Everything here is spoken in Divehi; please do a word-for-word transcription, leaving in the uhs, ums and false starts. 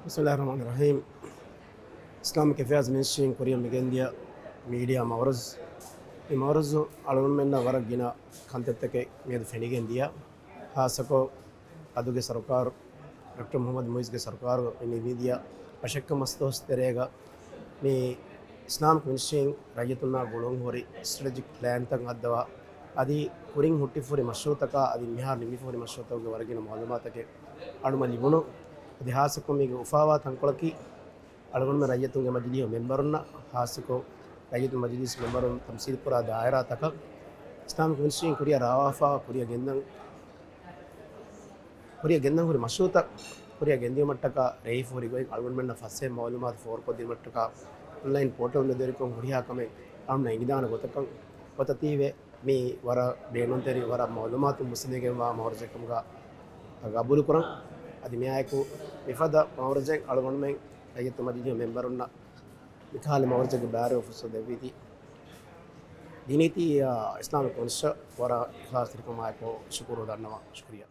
ބިސްމިއްލާހިއްރަޙްމާނިއްރަޙީމް. އިސްލާމިކް އެފެއާޒް މިނިސްޓްރީން ކުރިއަށް މިގެންދިޔަ މީޑިއާ މައުރަޒް، މި މައުރަޒު އަޅުގަނޑުމެންނަށް ވަރަށް ގިނަ ކަންތައްތަކެއް މިއަދު ފެނިގެން ދިޔަ. ހާއްސަކޮށް އަދުގެ ސަރުކާރު، ޑޮކްޓަރ މުޙައްމަދު މުޢިއްޒުގެ ސަރުކާރު މި ނިމިދިޔަ މަސައްކަތް މަސްތޮސް ތެރޭގަ މި އިސްލާމިކް މިނިސްޓްރީން ރައްޔިތުންނާ ގުޅުން ހުރި ސްޓްރެޓެޖިކް ޕްލޭންތައް ހައްދަވާ، އަދި ކުރިން ހުއްޓިފަ ހުރި މަޝްރޫޢުތަކާ އަދި މިހާރު ނިމިފަ ހުރި މަޝްރޫޢުތަކުގެ ވަރަށް ގިނަ މަޢުލޫމާތުތަކެއް އަޅުމަށް ލިބުނު. އަދި ހާއްސަކޮށް މީގެ އުފާވާ ތަންކޮޅަކީ، އަޅުގަނޑުމެން ރައްޔިތުންގެ މަޖިލީހުގެ މެމްބަރުންނަށް، ހާއްސަކޮށް ރައްޔިތު މަޖިލީސް މެމްބަރުން ތަމްސީލް ކުރާ ދާއިރާތަކަށް އިސްލާމިކް މިނިސްޓްރީން ކުރިއަށް ރާވާފާ ކުރިއަށް ގެންދަން، ކުރިއަށް ގެންދަން ހުރި މަޝްރޫޢުތައް ކުރިއަށް ގެންދިޔުމަށްޓަކާ ރޭވިފަ ހުރި ގޮތް އަޅުގަނޑުމެންނަށް ފަސޭހަ މަޢުލޫމާތު ފޯރުކޮށްދިނުމަށްޓަކާ އޮންލައިން ޕޯޓަލް މެދުވެރިކޮށް ހުރިހާ ކަމެއް އަޅުގަނޑު އެނގިދާނެ ގޮތަކަށް އޮތަތީވެ، މީ ވަރަށް ބޭނުންތެރި، ވަރަށް މަޢުލޫމާތު މުއްސަނދިވެގެންވާ މައުރަޒެއް ކަމުގަ ގަބޫލުކުރަން. އަދި މިއާއެކު މިފަދަ މައުރަޒެއް އަޅުގަނޑުމެން ރައްޔިތު މަޖިލީހުގެ މެމްބަރުންނަށް މިކަހަލަ މައުރަޒެއްގެ ބައިވެރިވުމަށް ފުރުސަތު ދެއްވީތީ، ދިނީތީ، އާ، އިސްލާމިކް ކައުންސިލަށް ވަރަށް އިޚްލާޞްތެރިކަމާއެކު ޝުކުރު ދަންނަވަން. ޝުކުރިއްޔާ.